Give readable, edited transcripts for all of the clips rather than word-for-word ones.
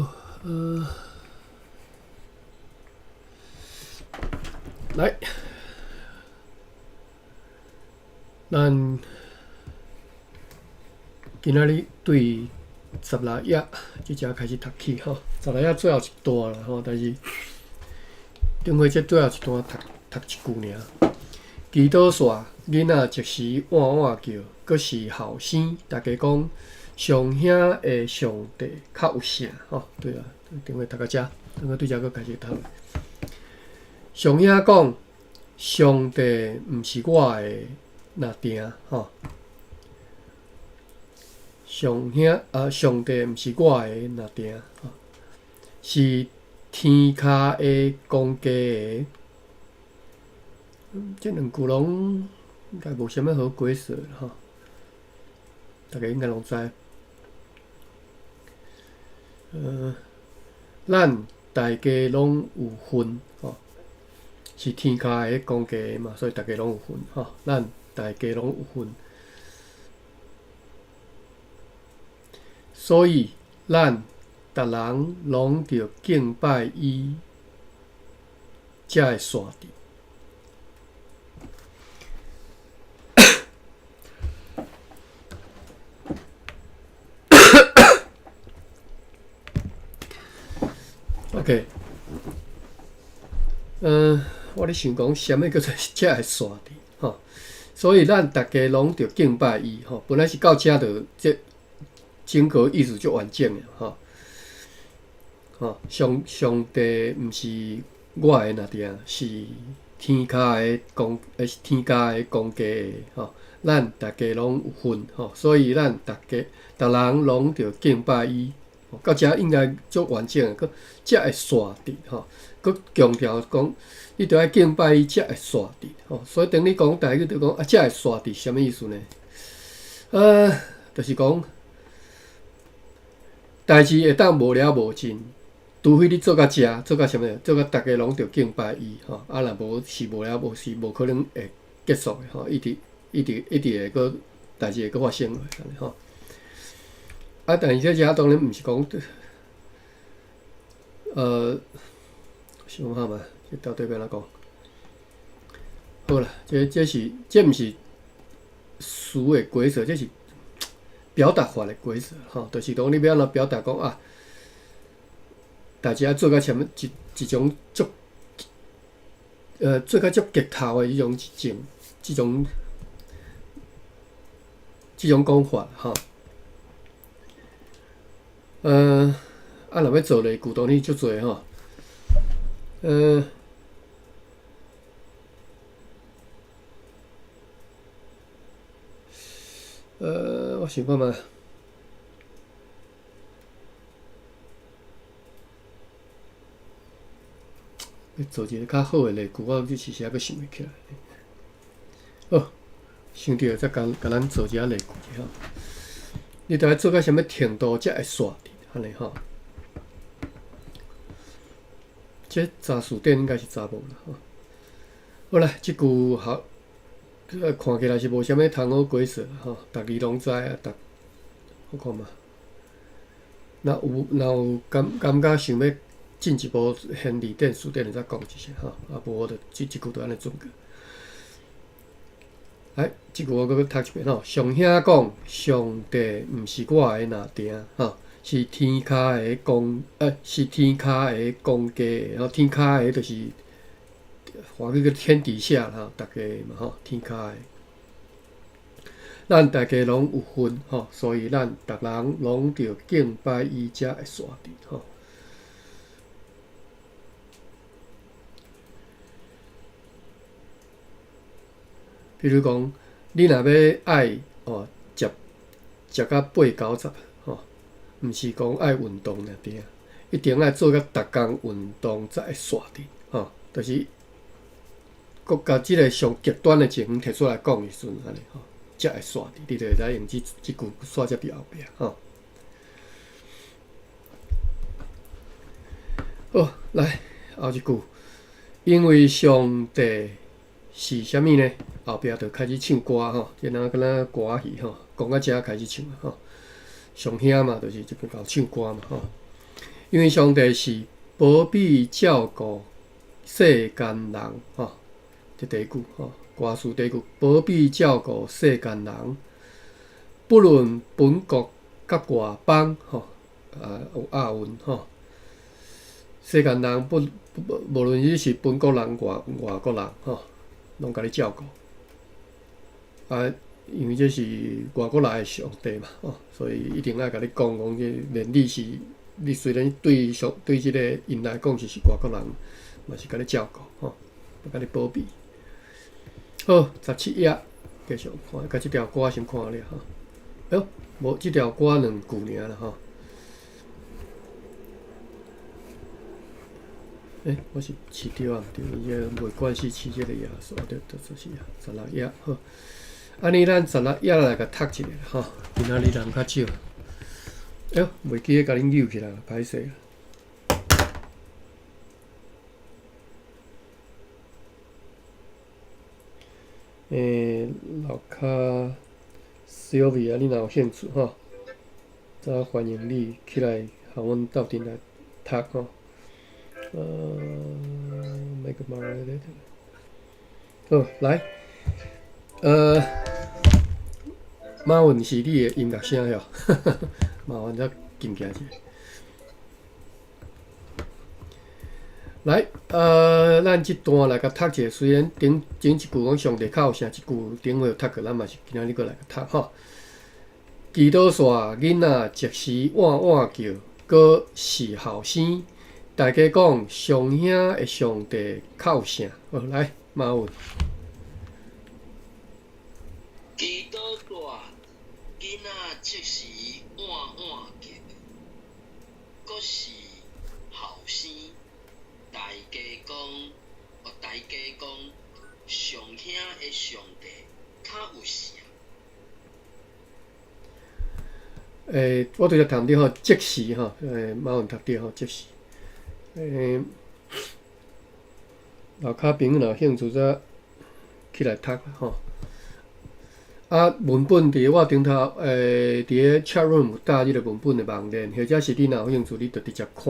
好，來，咱今仔日對十六頁這遮開始讀起吼，十六頁最後一段啦吼，但是頂回這最後一段讀讀一句爾。祈禱煞，囡仔一時碗碗叫，閣是後生，大家講上兄的上帝較有聖吼，對啊，頂回讀到遮，等下對遮閣開始讀。上兄講，上帝毋是我的抐定吼。上兄啊，上帝毋是我的抐定吼，是天跤的公家的。這兩句攏應該無啥物好解釋吼，大家應該攏知。咱大家攏有份吼，是天跤的公家的嘛，所以大家攏有份吼。咱大家攏有份，所以咱逐人攏著敬拜伊，才會煞佇。OK，我咧想講，啥物叫做才會煞佇吼？所以咱逐家攏著敬拜伊吼。本來是到遮就這整個意思足完整的吼。吼，上帝毋是我的抐定，是天跤的公，是天跤的公家的吼。咱逐家攏有份吼，所以咱逐家逐人攏著敬拜伊。到遮應該足完整的，閣才會煞佇吼，閣強調講，你著愛敬拜伊才會煞佇吼。所以當你講台語就講啊，才會煞佇，啥物意思呢？就是講，代誌會當無了無盡，除非你做到遮，做到啥物，做到逐家攏著敬拜伊吼。啊，若無是無了無是無可能會結束的吼，一直一直一直會閣代誌會閣發生落去吼。啊！但是這遮當然毋是講，想看覓，這到底欲按怎講？好啦，這是這毋是詞的解說，這是表達法的解說吼，就是講你欲按怎表達講啊？代誌愛做到啥物一一種足，做到足激透的彼種一種，這種這種講法吼。啊，若欲做例句，當然足濟吼。我想看覓，欲做一个較好的例句，我這時時猶閣想袂起來。好，想著再共共咱做一下例句吼。你著愛做到啥物程度才會煞佇，按呢吼？這查詞典應該是查無啦吼。好啦，這句好，看起來是無啥物通好解釋吼，逐字攏知啊，逐我看覓。若有若有感感覺想欲進一步掀字典、詞典，再講一下吼。啊，無我就這這句就按呢準過。來，這句我閣讀一遍吼。上兄講，上帝毋是我的抐定吼，是天跤的公，是天跤的公家的吼。天跤的就是華語叫天底下吼，逐家嘛吼，天跤的。咱大家攏有份吼，所以咱逐人攏著敬拜伊才會煞佇吼。比如講，你若欲愛哦，食食到八九十吼，毋是講愛運動爾爾，一定愛做到逐工運動才會煞佇吼，就是閣共這个上極端的情形提出來講的時陣，按呢吼，才會煞佇，你就會使用這這句煞才佇後壁吼。好，來後一句，因為上帝是啥物呢？後壁就開始唱歌吼，這若敢若歌仔戲吼，講到遮開始唱吼。上兄嘛，就是這邊𠢕唱歌嘛吼。因為上帝是保庇照顧世間人，吼，這第一句吼，歌詞第一句，保庇照顧世間人，不論本國佮外邦，吼，啊有押韻吼。世間人不無論你是本國人、外國人，吼，攏共你照顧。啊，因為這是外國來的上帝嘛，吼，所以一定愛共你講講，這連你是你雖然對上對這個𪜶來講是外國人，嘛是共你照顧，吼，共你保庇。好，17頁繼續看，共這條歌先看了吼。哎喲，無這條歌兩句爾啦吼。欸，我是飼著啊，毋對，伊這袂關係飼這個頁數，對，就是啊，十六頁好。按呢，咱十六頁來共讀一下吼。今仔日人較少。哎喲，袂記得共恁揪起來，歹勢。欸，樓跤 Sylvia，你若有興趣吼，則歡迎你起來和阮鬥陣來讀吼。每個馬好，來，馬雲是你的音樂聲喲，麻煩再撳起來一下。來，咱這段來共讀一下，雖然頂前一句講上帝較有聖，這句頂回有讀過，咱嘛是今仔日閣來共讀吼。祈禱煞囡仔即時碗碗叫，閣是後生。大家講上兄的上帝較有聖。好，來，馬雲。祈禱煞囡仔即時碗碗叫，閣是後生。大家講，大家講上兄的上帝較有聖。欸，我拄才讀著吼，即時吼，欸，馬雲讀著吼，即時。欸，樓跤朋友若有興趣，則起來讀吼。啊，文本佇我頂頭，欸，佇个 chat room 有搭這個文本的網連，或者是你若有興趣，你就直接看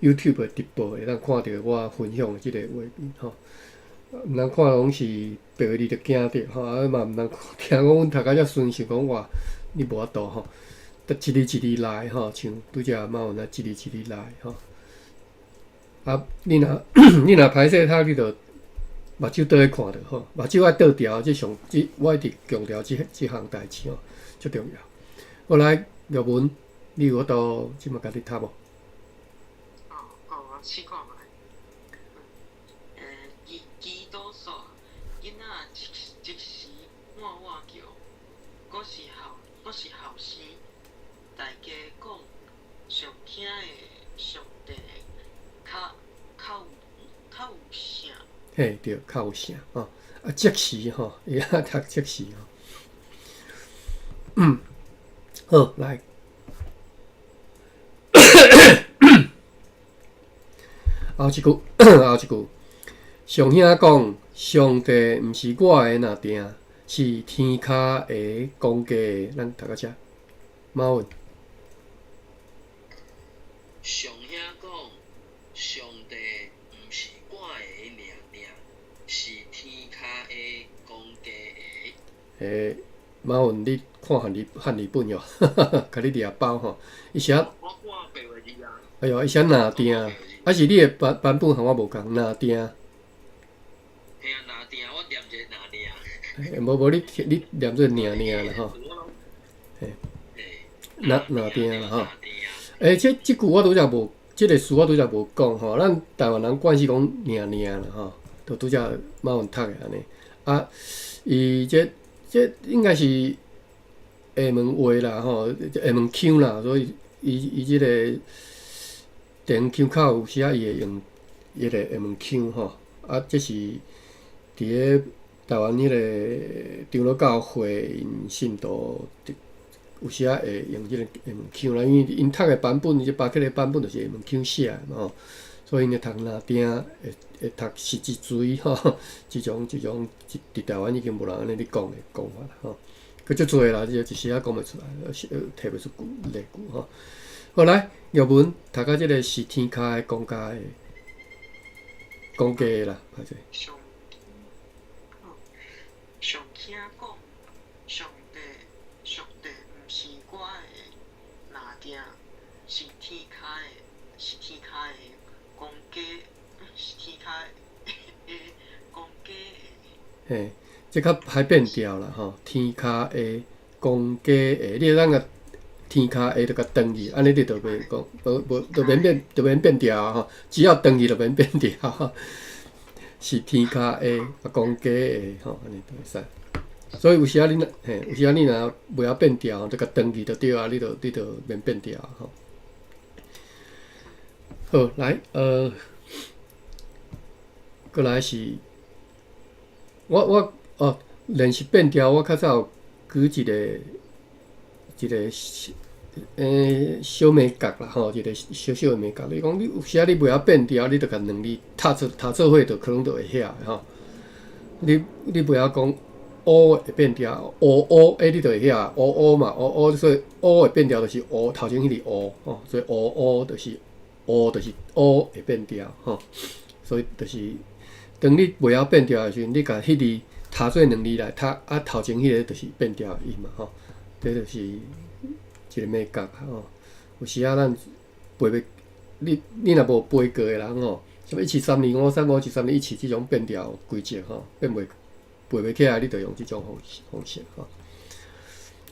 YouTube 的直播，會當看著我分享的這個畫面吼。毋通看攏是白話字就驚著吼，啊嘛毋通聽講阮讀甲遮順，想講哇，你無法度吼。得一字一字來吼，像拄才馬雲啊，一字一字來吼。啊，你若歹勢讀，你就目睭倒去看著吼，目睭愛倒調，這上這我一直強調這項代誌吼，足重要。好來，玉文，你有法度這馬家己讀無？哦，好，我試看覓。祈禱煞囡仔即時碗碗叫，閣是後生。大家講上兄的上帝較有聖。嘿，對，較有聖吼。啊，即時吼，伊愛讀即時吼。嗯，好，來。後一句，後一句，上兄講，上帝毋是我的若定，是天跤的公家的。咱讀到遮，馬雲。上兄講，上帝毋是我的爾爾，是天跤的公家的。欸，馬雲，你看漢字本喲，共你掠包吼。伊寫，我看白話字啊。哎喲，伊寫若定，啊是你的版本和我無仝，若定。嘿啊，若定，我念一个若定。欸，無無，你念做爾爾啦吼。嘿，若定啦吼。欸，這句我拄才無，這個詞我拄才無講吼。咱台灣人慣勢講爾爾啦吼，就拄才馬雲讀的按呢。啊，伊這應該是廈門話啦吼，廈門腔啦，所以伊這個電腔口有時仔伊會用彼個廈門腔吼。啊，這是佇咧台灣彼個長老教會𪜶信徒有時仔會用這個廈門腔啦，因為𪜶讀的版本，這巴克的版本就是廈門腔寫的嘛吼，所以𪜶會讀若定，會讀實質錘吼，這種佇台灣已經無人按呢咧講的講法啦吼。閣足濟啦，這一時仔講袂出來，提袂出句例句吼。好來，玉文讀到這個是天跤的公家的公家的啦，歹勢。上上聽講，上帝上帝毋是我的哪定，是天跤的，是天跤的公家，是天跤的公家的。嘿，這較歹變調啦吼，天跤的公家的，你會當共天跤的就共斷去，按呢你就袂講，無無就免變，就免變調啊吼。只要斷去就免變調，是天跤的啊，公家的吼，按呢就會使。所以有時仔你若嘿，有時仔你若袂曉變調，就共斷去就對啊，你就免變調吼。好，來，閣來是，我哦，練習變調，我較早有舉一個小眉角啦吼，一個小小的眉角。你講你有時仔你袂曉變調，你就共兩字讀做伙，就可能就會曉吼。你袂曉講烏會變調，烏烏，欸，你就會曉烏烏嘛，烏烏，所以烏會變調就是烏頭前彼字烏吼，所以烏烏就是烏就是烏會變調吼。所以就是當你袂曉變調的時陣，你共彼字讀做兩字來讀，啊頭前彼个就是變調的音嘛吼。這就是一個眉角吼。有時仔咱背袂，你若無背過的人吼，啥物一七三二五三五一三二一七這種變調規則吼，變袂背袂起來，你就用這種方式吼。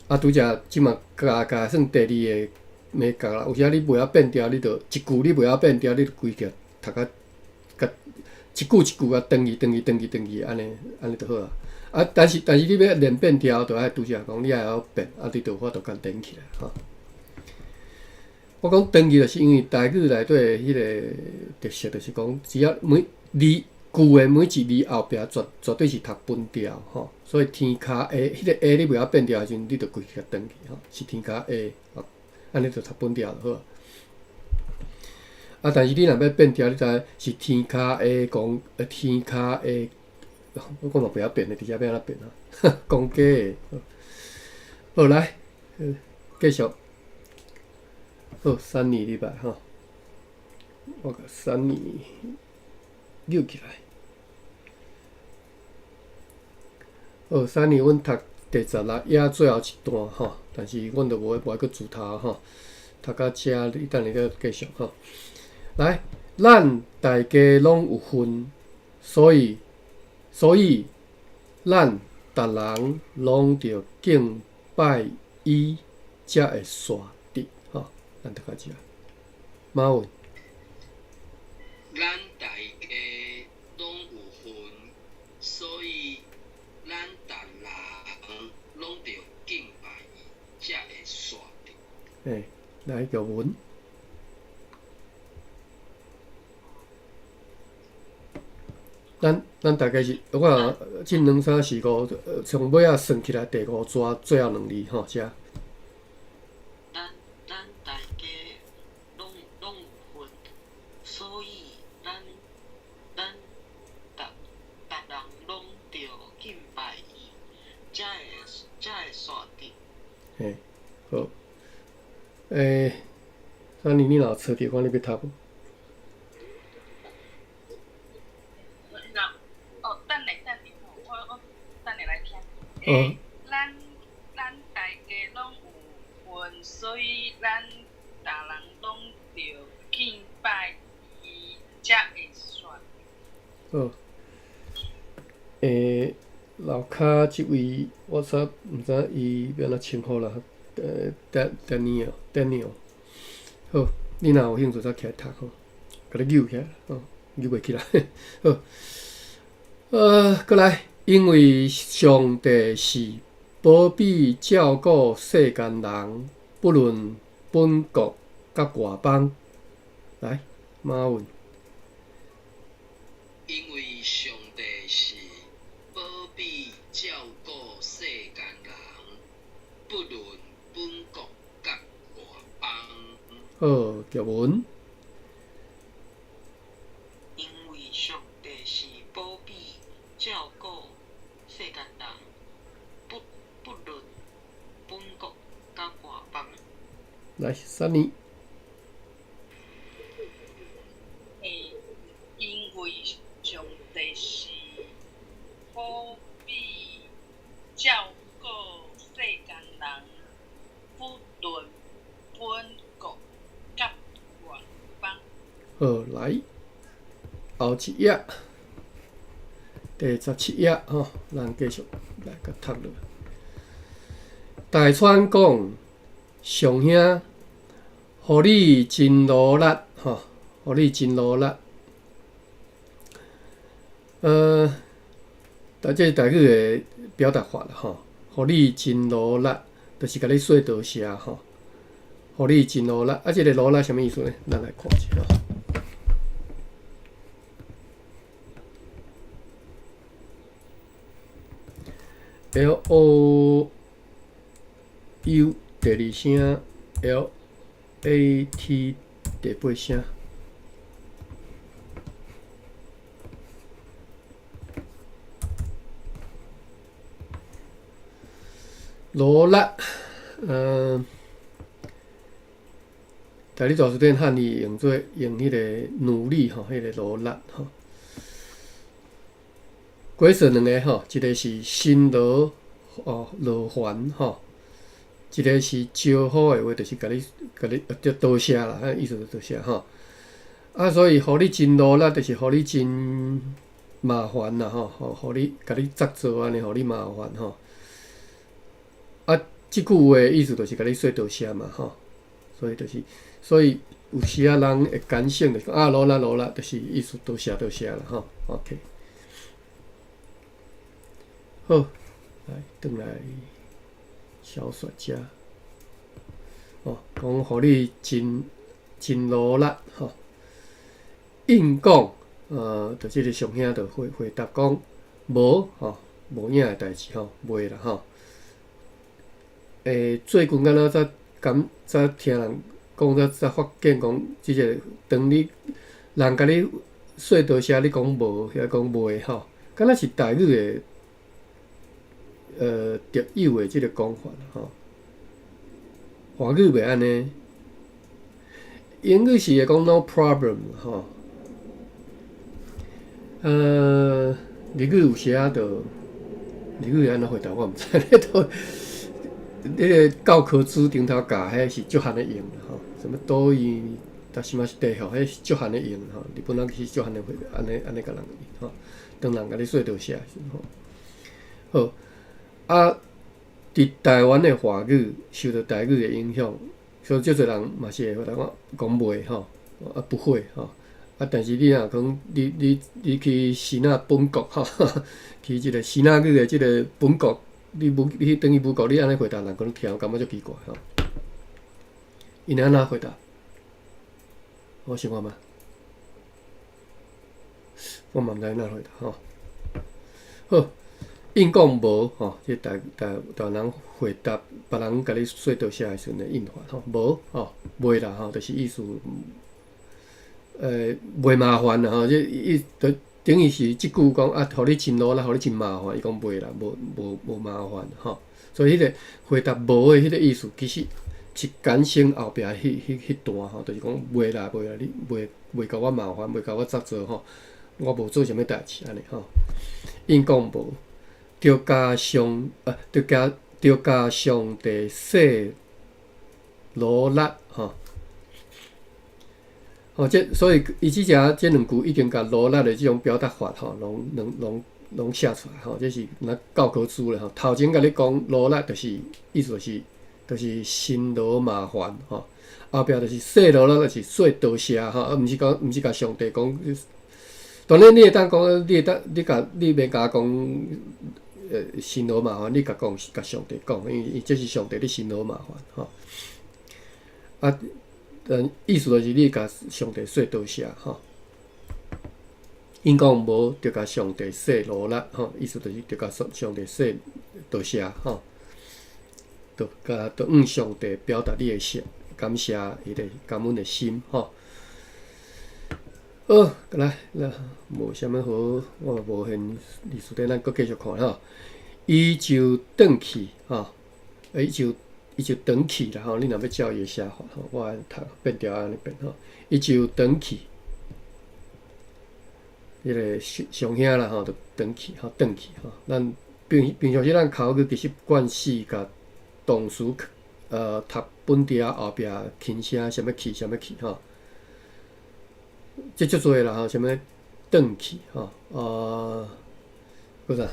啊，拄才這馬加加算第二个眉角啦。有時仔你袂曉變調，你就一句你袂曉變調，你就規句讀甲共一句一句共斷去斷去斷去斷去，按呢按呢就好啊。啊，但是你欲練變調，就愛拄才講，你愛曉變，啊，你就有法度共連起來吼。我講斷去，就是因為台語內底彼个特色，就是講只要每字句的每一字後壁絕對是讀分調吼，所以天跤的彼个下你袂曉變調的時陣，你就規句共斷去吼，是天跤的，按呢就讀分調就好。啊，但是你若欲變調，你知是天跤的公，天跤的，我講嘛袂曉變的，佇遮欲按怎變啊？公家的，好來，繼續。好，三年禮拜吼，我共三年扭起來。好，三年阮讀第16頁最後一段吼，但是阮就無愛閣自頭吼，讀到遮，你等下閣繼續吼。來，咱大家攏有份，所以咱逐人攏著敬拜伊，才會煞得吼。咱讀到遮，馬文。咱大家攏有份，所以咱逐人攏著敬拜伊，才會煞得。欸，來玉文。咱大概是，我看這兩三四五，從尾仔算起來第五逝最後兩字吼，遮。咱大家攏有份，所以咱逐人攏著敬拜伊，才會煞得。嘿，好。欸，珊妮，你若有找著，看你欲讀無？哦，等下等下吼，我等下來聽。欸，咱大家攏有份，所以咱逐人攏著敬拜伊，才會煞。好。欸，樓跤這位，我煞毋知伊欲按怎稱呼啦。Daniel，Daniel。好，你若有興趣，才起來讀吼，共你揪起來吼，揪袂起來。好。閣來，因為上帝是保庇照顧世間人，不論本國佮外邦。來，馬文。因為上帝是保庇照顧世間人，不論本國佮外邦。好，玉文。因為上帝是保庇照顧世間人，不論來，Sunny。欸，因為上帝是好比照顧世間人，不論本國佮外邦。好，來，後一頁，第17頁吼，咱繼續來共讀落。大川講，上兄，予你真勞力吼，予你真勞力。但這是台語的表達法啦吼，予你真勞力，就是共你說多謝吼，予你真勞力。啊，這個勞力啥物意思呢？咱來看一下。L O U 第二聲，L A T 第八聲。勞力，台語大辭典漢語用做用彼個努力吼，彼個勞力吼。解釋兩个吼，一个是辛勞哦，勞煩吼；一個是招呼的話，就是共你共你就多謝啦，意思就多謝吼。啊，所以予你真勞力，就是予你真麻煩啦吼，予你共你鑿做按呢，予你麻煩吼。啊，這句話意思就是共你說多謝嘛吼。所以就是，所以有時仔人會感性，就是講啊勞力勞力，就是意思多謝多謝啦吼。OK。好，來轉來小雪遮，哦，講予你真真勞力吼。應講，就這个上兄就回回答講，無吼，無影的代誌吼，袂啦吼。最近敢若才感才聽人講，才才發現講，這个當你人共你說多謝，你講無，抑講袂吼，敢若是台語的。特有的這个講法吼，華語袂按呢，英語是會講 no problem 吼，日語有時仔就日語會按怎回答我毋知，彼个彼个教科書頂頭教彼是足罕的用吼，啥物多義，但是嘛是地號，彼是足罕的用吼，日本人其實足罕的會按呢按呢共人吼，當人共你說多謝的時陣吼，好。啊，佇台灣的華語受著台語的影響，所以足濟人嘛是會回答講講袂吼，啊不會吼，啊但是你若講你你你去支那本國吼，去這个支那語的這个本國，你母你去轉去母國，你按呢回答，人可能聽感覺足奇怪吼。𪜶按怎回答？我想看覓，我嘛毋知按怎回答吼。好。應講無吼，這台台台灣人回答別人共你說多謝的時陣的應法吼，無吼，袂啦吼，就是意思，袂麻煩啦吼，這意就等於是這句講啊，予你真勞力，予你真麻煩，伊講袂啦，無無無麻煩吼，所以彼个回答無的彼个意思，其實是簡稱後壁彼彼彼段吼，就是講袂啦袂啦，你袂袂共我麻煩，袂共我鑿做吼，我無做啥物代誌按呢吼，應講無。著共上啊，著共著共上帝說勞力吼，吼，這所以伊這只這兩句已經共勞力的這種表達法吼，攏攏攏攏寫出來吼，這是若教科書咧吼。頭前共你講勞力，就是意思就是就是辛勞麻煩吼，後壁就是說勞力，就是說多謝吼，啊，毋是講毋是共上帝講。當然你會當講，你會當你共你免共我講。辛勞麻煩，你共講共上帝講，因為這是上帝咧辛勞麻煩吼。啊，但意思就是你共上帝說多謝吼。𪜶講無，就共上帝說勞力吼，意思就是著共上上帝說多謝吼。就共就向上帝表達你的謝感謝，彼个感恩的心吼。好，來來，無啥物好，我無現歷史典，咱閣繼續看吼。伊就轉去吼，伊就伊就轉去啦吼。你若欲照伊的寫法吼，我按讀變調按呢變吼，伊就轉去，彼个上上兄啦吼，就轉去吼，轉去吼。咱平平常時咱口語其實慣勢共動詞讀本調後壁輕聲，啥物去啥物去吼。這足濟啦吼，啥物轉去吼，閣啥？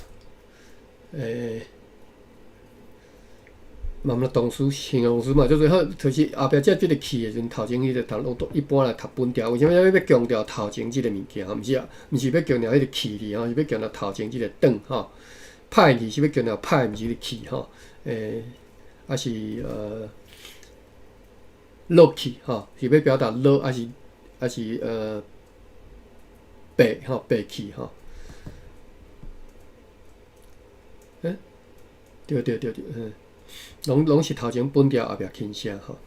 嘛毋動詞形容詞嘛，足濟好，就是後壁這個去的時陣，頭前彼個讀攏一般來讀本調。為啥物欲強調頭前這個物件？毋是啊，毋是欲強調彼個去字吼，是欲強調頭前這個轉吼。歹去是欲強調歹，毋是咧去吼。抑是落去吼，是欲表達落，抑是抑是白吼，白去吼。對對對對，攏攏是頭前本調後壁輕聲吼。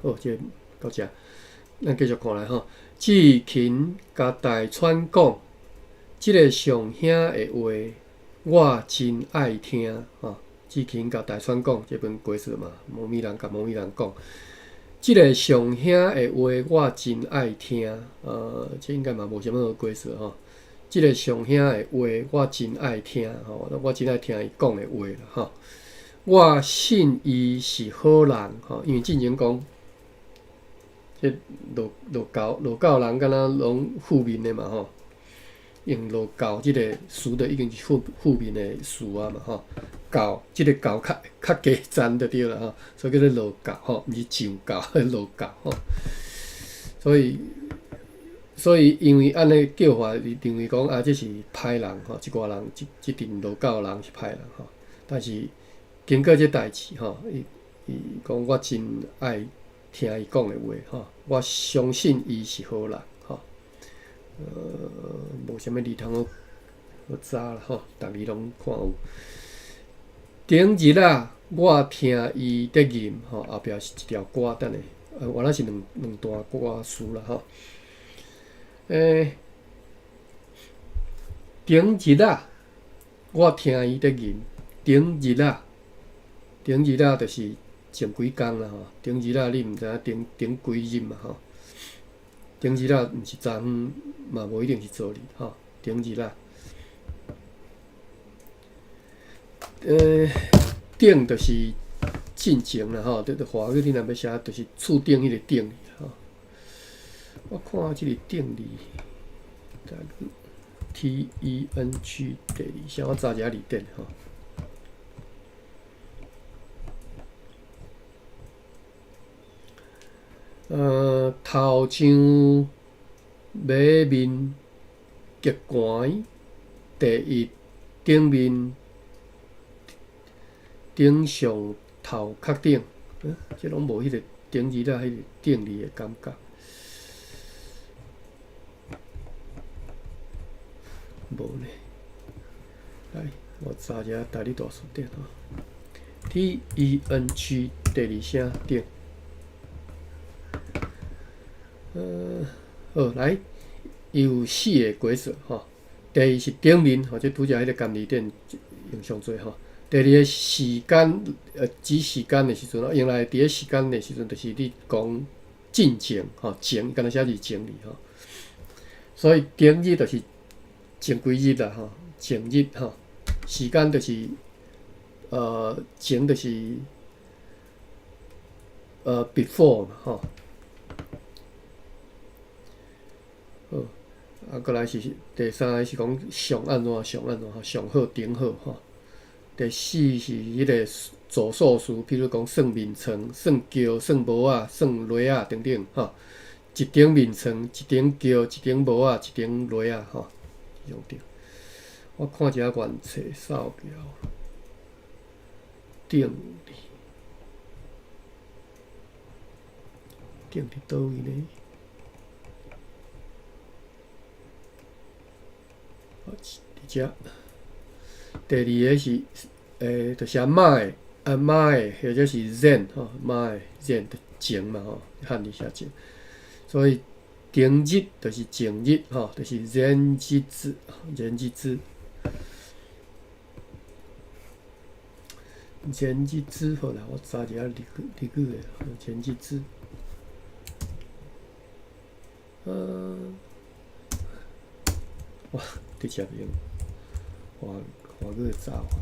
好，這個到遮，咱繼續看來吼。志勤共大川講，這个上兄的話，我真愛聽吼。志勤共大川講，這本歌詞嘛，無物人共無物人講，這个上兄的話，我真愛聽。這應該嘛無啥物好解釋吼。這个上兄的話，我真愛聽吼，我真愛聽伊講的話啦吼。我信伊是好人吼，因為進前講，這道道教道教人敢若攏負面的嘛吼，用道教這个詞就已經是負負面的詞啊嘛吼。教這个教較較低層就對啦吼，所以叫做道教吼，毋是上教，道教吼。所以所以因為按呢叫法，認為講啊，這是歹人吼，這寡人這這陣道教人是歹人吼。但是經過這代誌吼，伊伊講我真愛聽伊講的話吼，我相信伊是好人吼。無啥物字通好好查啦吼，逐字攏看有。頂日啊，我聽伊佇吟吼，後壁是一條歌，等下，原來是兩兩段歌詞啦吼。頂日啊，我聽伊佇吟，頂日啊，頂日啊，就是前幾工啦吼。頂日啊，你毋知影頂頂幾日嘛吼。頂日啊，毋是昨昏，嘛無一定是昨日吼。頂日啊。頂就是進前啦吼，這華語你若欲寫，就是厝頂彼個頂吼。我看這個頂字，T E N G 第二聲，我查一下字典吼。頭像馬面極懸，第一頂面。頂上頭殼頂，這攏無彼個頂字啦，彼個頂字的感覺，無呢。來，我查一下台語大辭典吼。T E N G 第二聲頂。好，來，伊有四个解釋吼。第一是頂面，吼，這拄才彼個甘字典用上濟吼。第二个時間，指時間的時陣，用來佇咧時間的時陣，就是你講進前吼，前敢若寫字前字吼。所以頂日就是前幾日啦吼，前日吼，時間就是前就是before 嘛吼。好，啊，閣來是第三个是講上按怎上按怎吼，上好頂好吼。第四是彼个做數詞，譬如講算眠床、算轎、算帽仔、算螺仔等等吼。一頂眠床、一頂轎、一頂帽仔、一頂螺仔吼，這種對。我看一下原冊掃描頂字，頂佇佗位呢？好，佇遮。第二个是，就是阿媽的，阿媽的，或者是前吼，媽的前就前嘛吼，漢字寫前，所以頂日就是前日吼，就是前日子，前日子。前日子好啦，我查一下日語日語的前日子。哇，直接用華華語查法。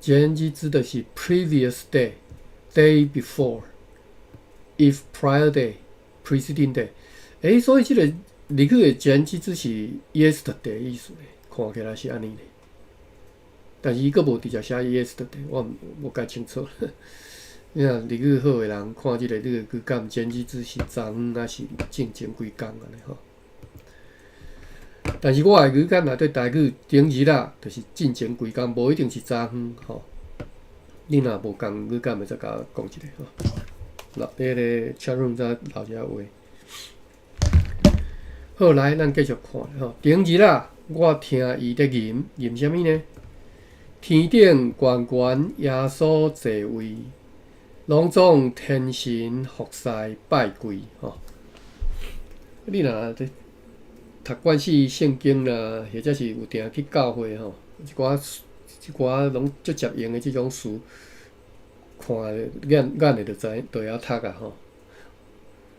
前日子就是 previous day, day before, if prior day, preceding day。所以這個日語的前日子是 yesterday 的意思咧，看起來是按呢咧。但是伊閣無直接寫 yesterday，我無介清楚。你若日語好的人看這個日語句感，前日子是昨昏抑是進前幾工按呢吼。但是我的語感內底台語頂日啊，就是進前幾工，無一定是昨昏吼。你若無仝語感的，再共我講一下吼。留佇彼个 chat room 再留一下話。好，來，咱繼續看吼。頂日啊，我聽伊佇吟吟啥物呢？天頂懸懸耶穌座位，攏總天神服侍拜跪吼。你若佇讀慣勢聖經啦，或者是有定去教會吼，一寡一寡攏足捷用的這種詞，看眼眼的就知，就會曉讀啊吼。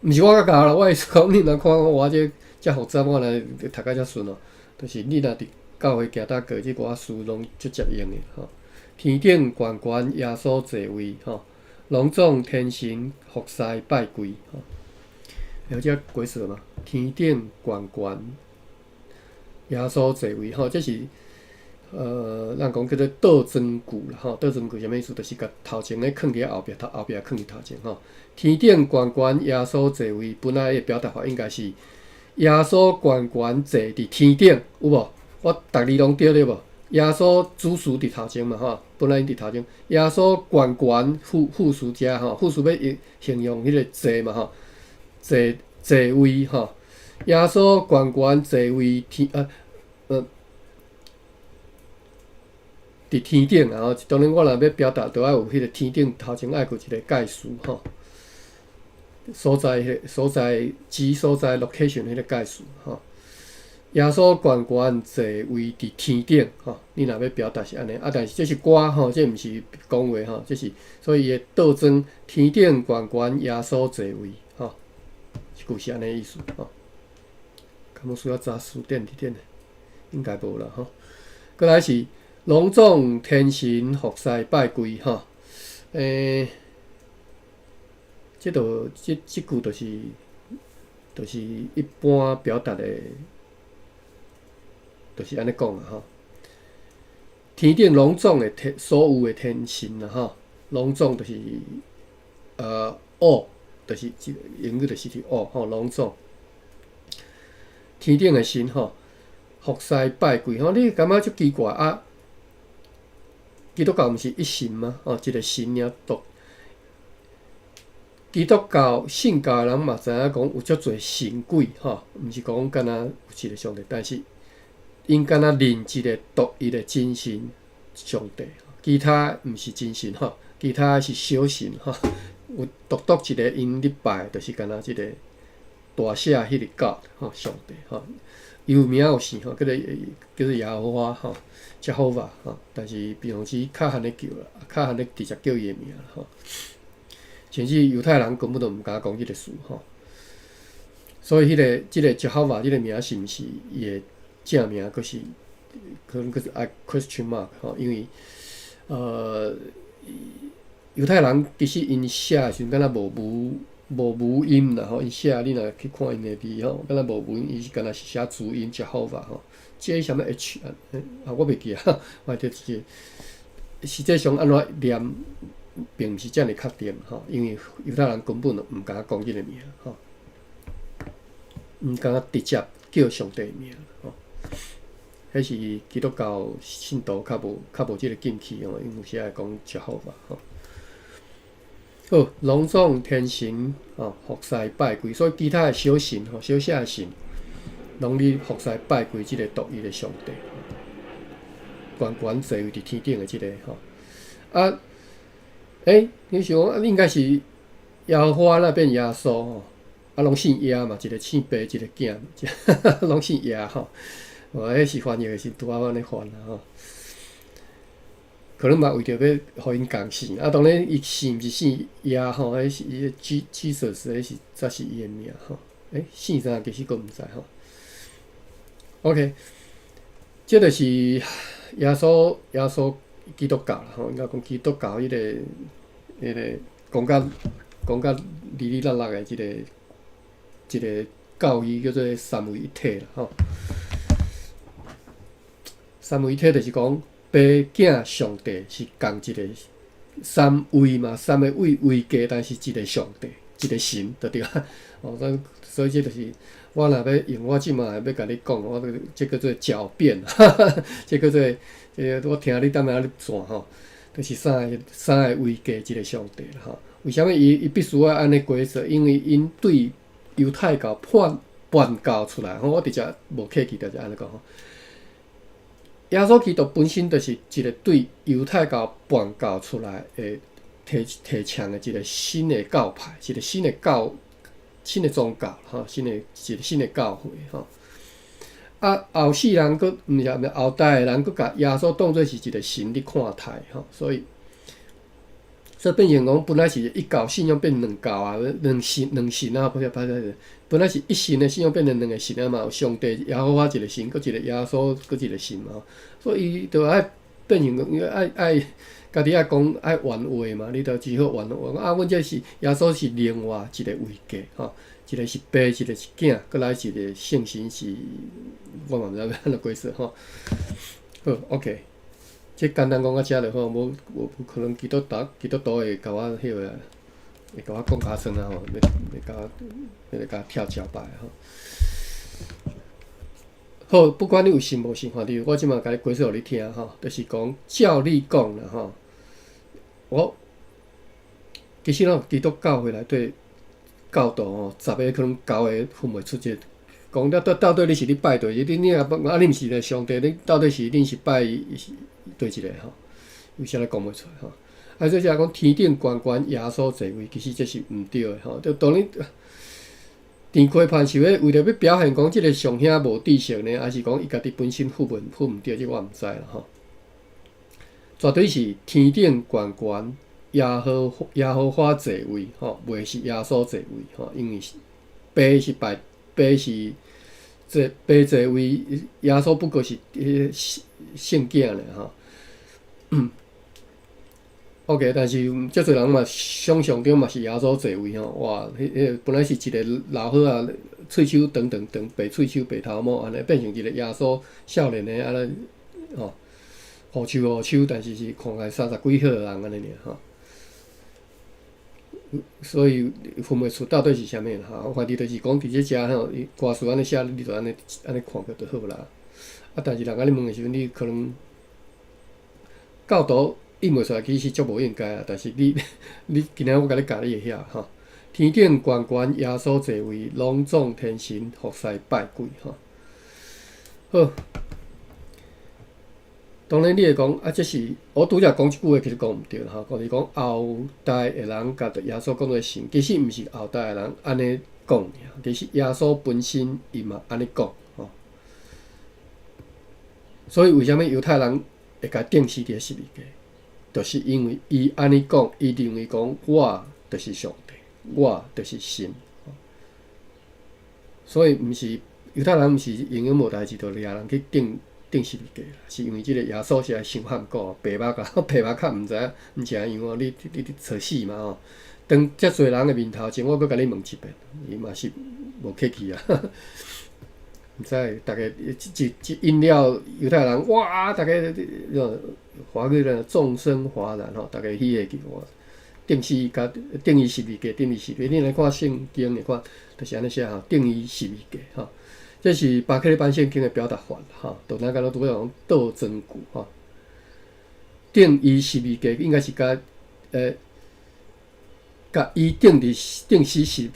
毋是我較𠢕啦，我意思講，你若看我這遮複雜，我若讀甲遮順哦，就是你若佇教會行搭過，這寡詞攏足捷用的吼。天頂懸懸耶穌座位吼，攏總天神服侍拜跪吼。了解鬼死嗎？天頂懸懸耶穌座位吼，這是咱講叫做倒裝句啦吼。倒裝句啥物意思？就是共頭前的囥佇後壁，頭後壁囥佇頭前吼。天頂懸懸耶穌座位，本來的表達法應該是耶穌懸懸坐佇天頂，有無？我逐字攏對對無？耶穌主詞佇頭前嘛吼，本來𪜶佇頭前。耶穌懸懸副副詞遮吼，副詞欲形容彼个坐嘛吼，坐坐位吼。耶穌懸懸坐位天啊，佇天頂啊吼。當然我若欲表達，著愛有彼個天頂頭前愛閣一個介詞吼。所在彼個所在指所在 location 彼個介詞吼。耶穌懸懸坐位佇天頂吼，你若欲表達是按呢，啊，但是這是歌吼，這毋是講話吼，這是所以伊會倒裝天頂懸懸耶穌坐位吼，這句是按呢意思吼。敢有需要查詞典佇頂的？應該無啦吼。閣來是攏總天神服侍拜跪吼，這就這這句就是一般表達的。就是按呢講啊吼，天頂攏總的天，所有的天神啦吼，攏總就是all，就是英語就是 all 吼，攏總天頂的神吼，服侍拜跪吼，你感覺足奇怪啊？基督教毋是一神嗎？哦，一個神爾獨。基督教信教的人嘛知影講有足濟神鬼吼，毋是講干焦有一個上帝，但是𪜶干焦認一個獨一的真神上帝，其他毋是真神吼，其他是小神吼。有獨獨一個𪜶咧拜，就是干焦這個大寫彼個 God 吼，上帝吼，有名有姓吼，叫做耶和華吼，Jehovah 吼。但是平常時較罕咧叫啦，較罕咧直接叫伊的名吼。甚至猶太人根本就毋敢講這個詞吼。所以彼個這個 Jehovah 這個名是毋是伊的正名，閣是可能閣是愛 question mark 吼，因為猶太人其實𪜶寫的時陣敢若無母音啦吼，𪜶寫你若去看𪜶的字吼，敢若無母音，伊是敢若是寫注音 Jehovah 吼，J 啥物 H 啊？啊，我袂記啊，我這個實際上按怎念，並毋是遮爾確定吼，因為猶太人根本就毋敢講這個名吼，毋敢直接叫上帝名吼。彼是基督教信徒較無這個禁忌吼，𪜶有時愛講 Jehovah 吼。好，攏總天神吼，服侍拜跪，所以其他的小神吼，小寫的神，攏咧服侍拜跪這個獨一的上帝，懸懸坐位佇天頂的這個吼。啊，你想講啊，應該是耶和華那變耶穌吼，啊，攏姓耶嘛，一個姓爸，一個囝，攏姓耶吼。哦，彼是翻譯的時拄仔按呢翻啦吼。可能嘛為著欲予𪜶共姓，啊，當然伊姓毋是姓耶吼，彼是伊的 Jesus，彼是才是伊的名吼。欸，姓啥其實閣毋知吼。OK，這就是耶穌基督教啦吼，應該講基督教彼個講甲離離落落的這個教義叫做三位一體啦吼。三位一體就是講爸囝上帝是仝一個三位嘛，三個位位格，但是一個上帝，一個神，就對啊。哦，所以這就是我若欲用我這馬欲共你講，我這叫做狡辯，這叫做這個我聽你踮遐咧轉吼，就是三個位格一個上帝啦吼。為啥物伊必須愛按呢解說？因為𪜶對猶太教叛教出來吼，我直接無客氣，就是按呢講吼。耶穌基督本身就是一個對猶太教叛教出來的提倡的一個新的教派，一個新的教、新的宗教吼，新的一個新的教會吼。啊，後世人閣毋是毋是後代的人閣共耶穌當做是一個神咧看待吼，所以變成講本來是一教信仰變兩教啊，兩神兩神啊，不是不是，本來是一神的信仰變成兩個神啊嘛，有上帝耶和華一個神，閣一個耶穌閣一個神嘛，所以伊就愛變成講愛家己愛講愛原話嘛，你就只好原話。啊，阮這是耶穌是另外一個位格吼，一個是爸，一個是囝，閣來一個聖神是，我嘛毋知欲按怎解釋吼。好，OK。這簡單講到遮就好，無可能基督徒會共我彼個，會共我講較耍啊吼，欲共我跳腳擺吼。好，不管你有信無信，反正我這馬共你解釋予你聽吼，就是講照你講啦吼。我其實吼，基督教會內底教徒吼，十個可能九個分袂出這個。講了到底你是咧拜佗一個？你若啊，你毋是咧上帝，你到底是恁是拜佗一個吼？有啥咧講袂出來吼？啊，這是講天頂懸懸耶穌座位，其實這是毋對的吼。就當然田溪盼是欲為著欲表現講這個上兄無知識呢，還是講伊家己本身分毋對？這我毋知啦吼。絕對是天頂懸懸耶和華座位吼，袂是耶穌座位吼，因為爸是拜爸是這爸座位，耶穌不過是彼個聖囝爾吼。OK，但是足濟人嘛想象中嘛是耶穌座位吼，哇！彼個本來是一個老歲仔，喙鬚長長長，白喙鬚白頭毛按呢，變成一個耶穌少年的按呢吼，胡鬚胡鬚，但是是看起來三十幾歲的人按呢爾吼。所以分袂出到底是啥物吼，反正就是講佇這遮吼，伊歌詞按呢寫，你就按呢看過就好啦。啊，但是人共你問的時陣，你可能教徒印袂出來，其實足無應該啊。但是你今仔我共你教，你會曉吼。天頂懸懸耶穌座位，攏總天神服侍拜鬼吼。好，當然你會講啊，這是我拄才講這句話，其實講毋對吼。就是講後代的人共耶穌講做神，其實毋是後代的人按呢講，其實耶穌本身伊嘛按呢講吼。所以為啥物猶太人會共釘死佇十字架？就是因為伊按呢講，伊認為講我就是上帝，我就是神。所以毋是猶太人毋是閒閒無代誌就掠人去釘十字架，是因為這個耶穌實在傷譀古，白目啊，白目較毋知影毋成樣哦，你揣死嘛吼！當遮濟人的面頭前，我閣共你問一遍，伊嘛是無客氣啊。毋知逐家一應了猶太人，哇！逐家華語咧眾聲譁然吼，逐家起下去哇！釘死共釘伊十字架，釘伊十字架。你來看聖經，會看就是按呢寫吼，釘伊十字架吼。這是巴克禮版聖經的表達法吼，就咱敢若拄仔講倒裝句吼。釘伊十字架應該是共伊釘佇十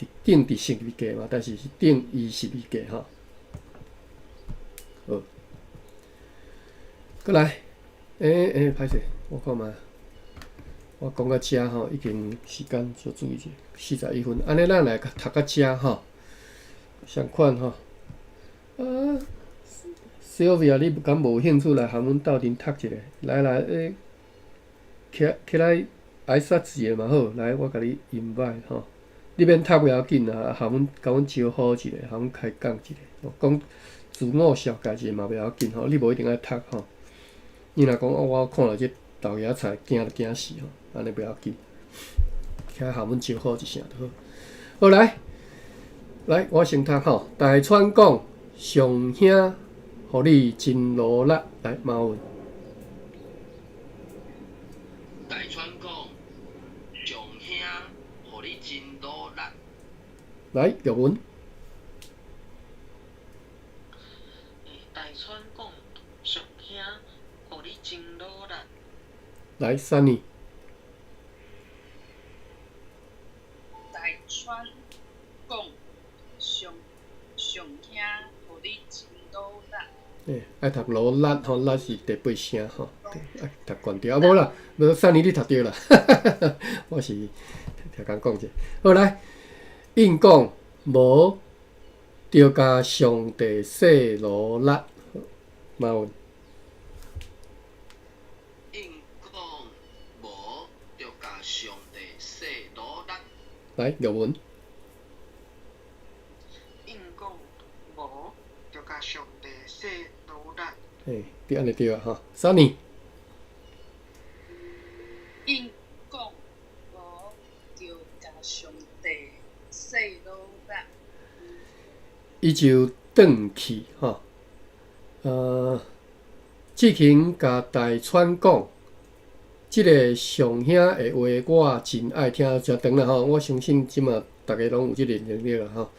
字架嘛，但是是釘伊十字架吼。好，閣來，欸欸，歹勢，我看覓，我講到遮吼，已經時間小注意者，41分，按呢咱來讀到遮吼，相款吼。啊，Sylvia，你敢無興趣來和阮鬥陣讀一下？來來，欸，起起來挨殺一下嘛好，來，我共你 invite 吼。你免讀袂要緊啊，含阮共阮招呼一下，含阮開講一下，講自我紹介一下嘛袂要緊吼，你無一定愛讀吼。你若講哦，我看著這豆芽菜驚就驚死吼，按呢袂要緊，起來含阮招呼一聲就好。好來，來我先讀吼。大川講上兄，予你真努力，來馬文。大川講上兄，予你真努力。來玉文。大川講上兄，予你真努力。來，Sunny。大川講上上兄，予你真努力。欸，愛讀努力吼，力是第八聲吼，愛讀懸著啊，無啦，無 Sunny 你讀著啦，我是聽講講者。好來，應講無著共上帝說努力，馬文。應講無著共上帝說努力。來，玉文。應講無著共上帝說努力。欸，對，按呢對啊吼，Sunny。應講無著共上帝說努力。伊就轉去吼，志勤共大川講，這个上兄的話我真愛聽，誠長啦吼，我相信這馬逐家攏有這個能力啦吼。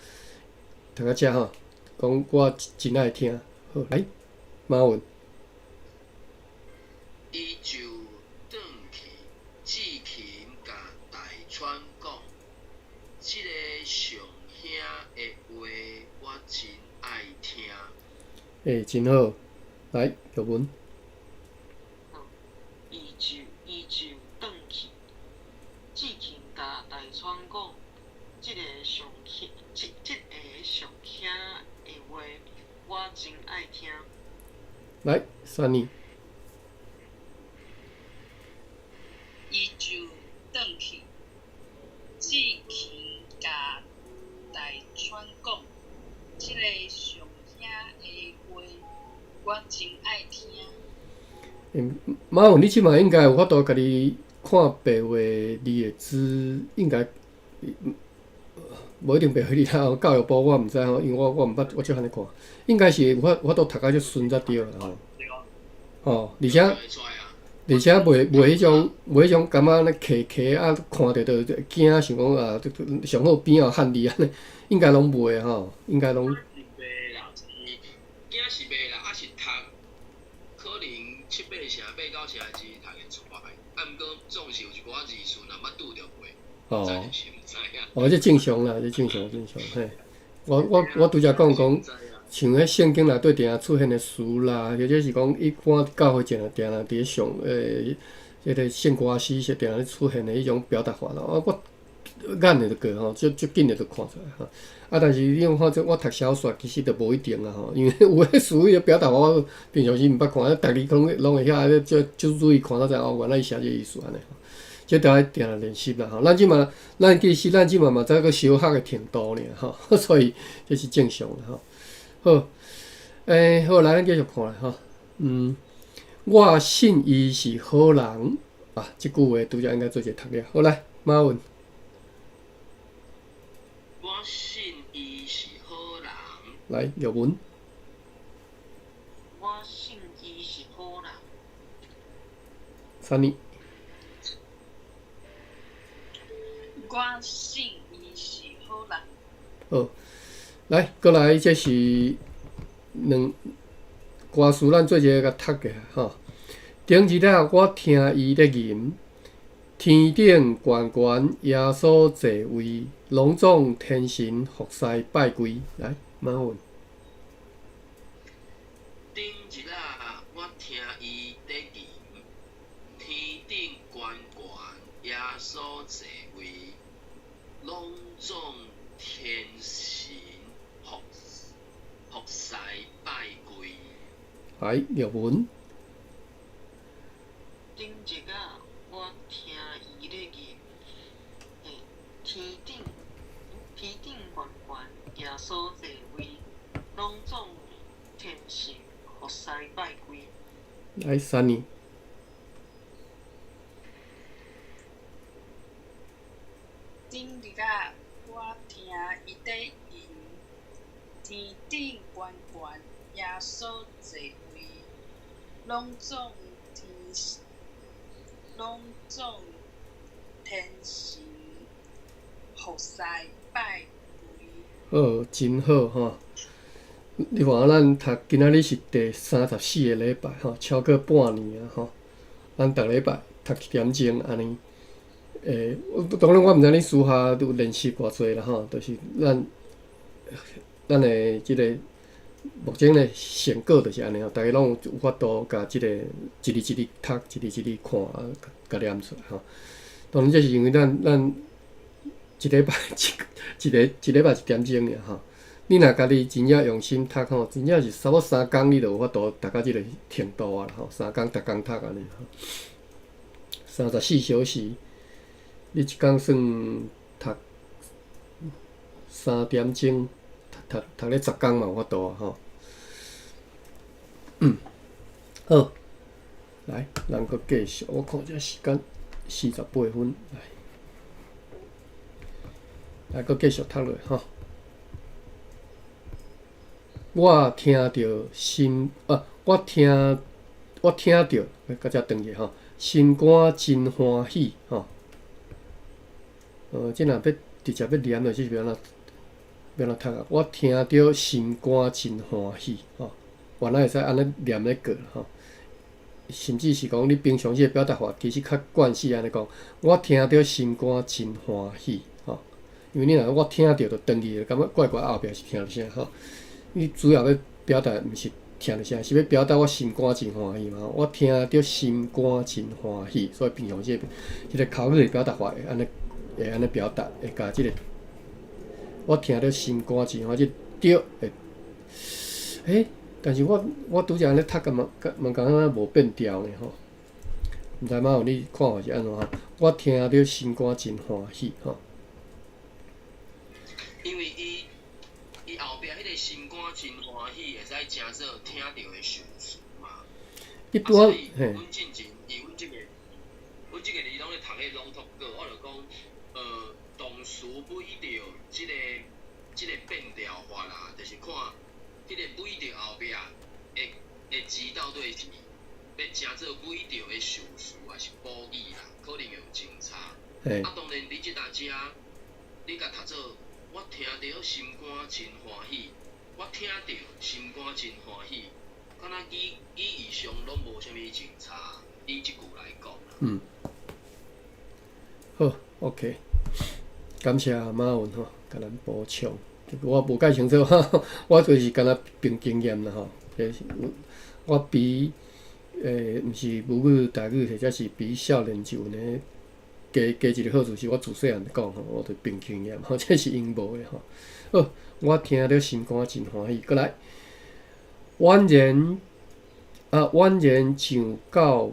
讀到遮吼，講我真愛聽，好來，馬文。伊就轉去，志勤共大川講，這个上兄的話我真愛聽。欸，真好，來，玉文。伊就轉去，志勤共大川講，這个上兄，這這个上兄的話我真愛聽。來，Sunny。伊就轉去，志勤共大川講，這个上兄的話我真愛聽。欸，馬文，你這馬應該有法度家己看白話字的字，應該無一定白話字啦。教育部我毋知吼，因為我毋捌，我少漢咧看，應該是有法度讀甲足順才對啦吼。吼，而且袂彼種感覺咧磕磕啊，看著就驚，想講啊，上好邊仔有漢字按呢，應該攏袂吼，應該攏。是袂啦，是驚是袂啦，啊是讀可能七八成、八九成的字讀會出來，啊毋過總是有一寡字詞若捌拄著過，哦，就是毋知影。哦，這正常啦，這正常正常嘿。我拄才講講，像彼聖經內底定定出現的詞啦，或者是講一般教會定定定佇咧上這个聖歌詩是定定出現的彼種表達法啦。啊，我眼會就過吼，足足緊的就看出來吼。啊，但是你講看這我讀小說，其實就無一定啊吼，因為有的詞伊的表達法我平常時毋捌看，啊，逐字可能攏會曉，足足注意看才知哦，原來伊寫這个意思按呢。這著愛定定練習啦吼。咱這馬，咱其實咱這馬嘛才閣小學的程度爾吼，所以這是正常的吼。好，欸，好，來，咱繼續看啦吼。我信伊是好人啊，這句話拄才應該做一個讀了。好來，馬文。我信伊是好人。來，玉文。我信伊是好人。 Sunny。我信伊是好人。好，來，過來，這是兩歌詞，咱做一个共讀過吼。頂日仔我聽伊咧吟，天頂懸懸耶穌坐位，攏總天神服侍拜跪。來，馬文。頂日仔我聽伊咧吟，天頂懸懸耶穌坐位，攏總天神服侍拜跪。來，玉文。頂日仔我天頂天頂懸懸，耶穌座位，攏總天神服侍拜跪。來，三年。頂日仔，我聽伊咧吟，天頂懸懸，耶穌座位，攏總天攏總天神服侍拜跪。好，真好吼！你看咱讀今仔日是第34個禮拜吼，超過半年啊吼。咱逐禮拜讀一點鐘按呢。當然我毋知你私下有練習偌濟啦吼，就是咱咱的這个目前的成果就是按呢吼，逐家攏有法度共這个一字一字讀，一字一字看，啊，共念出來吼。當然這是因為咱咱一禮拜一一個一禮拜一點鐘爾吼。你若家己真正用心讀吼，真正是差不多3工你就有法度讀到這个程度啊啦吼，3工逐工讀按呢吼。34小時，你一工算讀3點鐘，讀讀讀咧10工嘛有法度啊吼。好，來，咱閣繼續，我看這時間48分，來，來閣繼續讀落吼。我聽著心啊，我聽我聽著，閣遮轉者吼，心肝真歡喜吼。這若欲直接欲念落，這是欲按怎欲按怎讀啊？我聽著心肝真歡喜吼，原來會使按呢念咧過吼。甚至是講你平常時的表達法，其實較慣勢按呢講，我聽著心肝真歡喜吼。因為你若我聽著就斷去，感覺怪怪後壁是聽著啥吼。你主要欲表達毋是聽著啥，是欲表達我心肝真歡喜嘛。我聽著心肝真歡喜，所以平常時這个口語的表達法會按呢會按呢表達，會共這个我聽著心肝真歡喜，著會，欸，但是我我拄才按呢讀，敢嘛嘛感覺無變調呢吼。毋知馬有你看法是按怎吼？我聽著心肝真歡喜吼。因為伊伊後壁彼个心肝真歡喜，會使成做聽著的受詞嘛。一般，啊，所以阮進前，伊阮這个，阮這个字攏咧讀彼朗讀稿，我就講，動詞尾著這个這个變調法啦，就是看彼个尾著後壁會會字到底是欲成做尾著的受詞，還是補語啦，可能會有真差。啊，當然你這搭遮，你共讀做。我聽著心肝真歡喜，我聽著心肝真歡喜，敢若語語義上攏無啥物真差，以這句來講啦。好，OK，感謝馬雲吼，共咱補充。我無介清楚，我就是敢若憑經驗啦吼。我比毋是母語、台語，或者是比少年就呢。加加一个好處是我自細漢就講吼，我就憑經驗吼，這是𪜶無的吼。好，我聽著心肝真歡喜。閣來，宛然啊，宛然上到，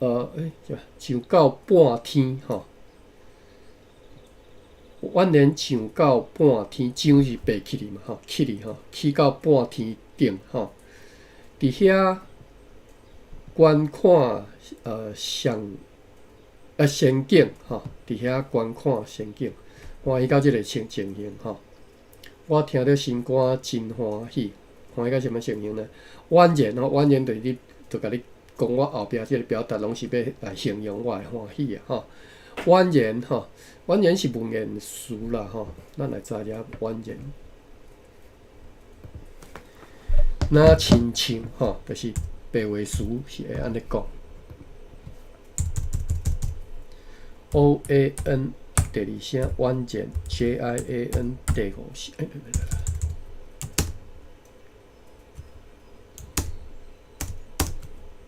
欸，上到半天吼。宛然上到半天，上是爬起去嘛吼，起去吼，起到半天頂吼。佇遐觀看上。啊，仙境吼，佇遐觀看仙境，歡喜到這个情情形吼。我聽著心肝真歡喜，歡喜到啥物情形呢？宛然吼，宛然就是你，就共你講我後壁這个表達，攏是欲來形容我的歡喜啊吼。宛然吼，宛然是文言詞啦吼，咱來查一下宛然。若親像吼，就是白話詞是會按呢講。O A N 第二聲宛然 J I A N 第五聲，欸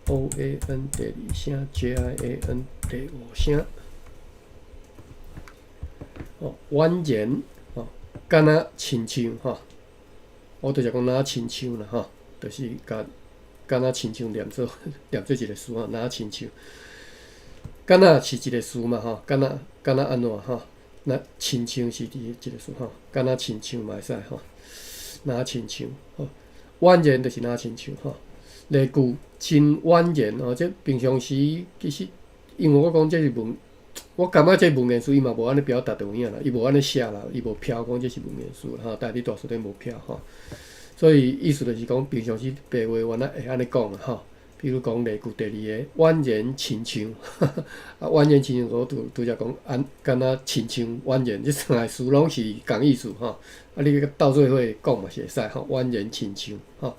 ，O A N 第二聲 J I A N 第五聲，哦，宛然哦，敢若親像吼，我就是講若親像啦吼，就是共敢若親像念做念做一个詞吼，若親像。敢若是一个詞嘛吼，敢若敢若按怎吼？若親像是佇一個詞吼，敢若親像嘛會使吼，若親像吼，宛然就是若親像吼。例句真宛然吼，這平常時其實因為我講這是文，我感覺這文言詞伊嘛無按呢表達就有影啦，伊無按呢寫啦，伊無標講這是文言詞吼，但佇大辭典無標吼。所以意思就是講，平常時白話原來會按呢講啦吼。比如講例句第二个，宛然親像，啊，宛然親像，我拄拄才講，按敢若親像宛然，這三个詞攏是仝意思吼。啊，你鬥做伙講嘛是會使吼，宛然親像吼，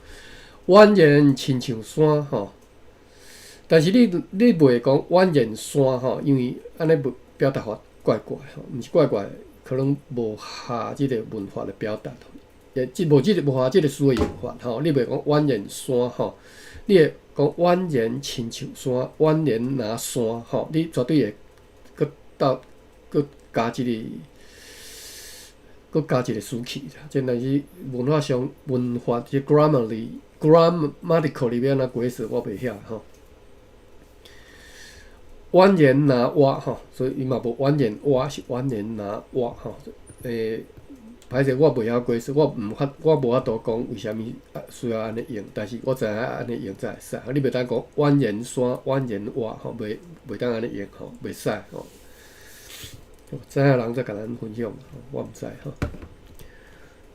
宛然親像山吼。但是你你袂講宛然山吼，因為按呢表達法怪怪吼，毋是怪怪，可能無合這个文法的表達，也這無這个無合這个詞的用法吼。你袂講宛然山吼，你會講宛然親像山，宛然若山吼，你絕對會閣鬥閣加一个，閣加一个詞去啦。這但是文法上文法這 grammarly grammatically 欲按怎解釋，我袂曉吼。宛然若活吼，所以伊嘛無宛然活，是宛然若活吼。歹勢我袂曉解釋，我毋法，我無法度講為啥物需要按呢用，但是我知影按呢用才會使。你袂當講宛然山、宛然活吼，袂袂當按呢用吼，袂使吼。知影人再共咱分享，我毋知吼。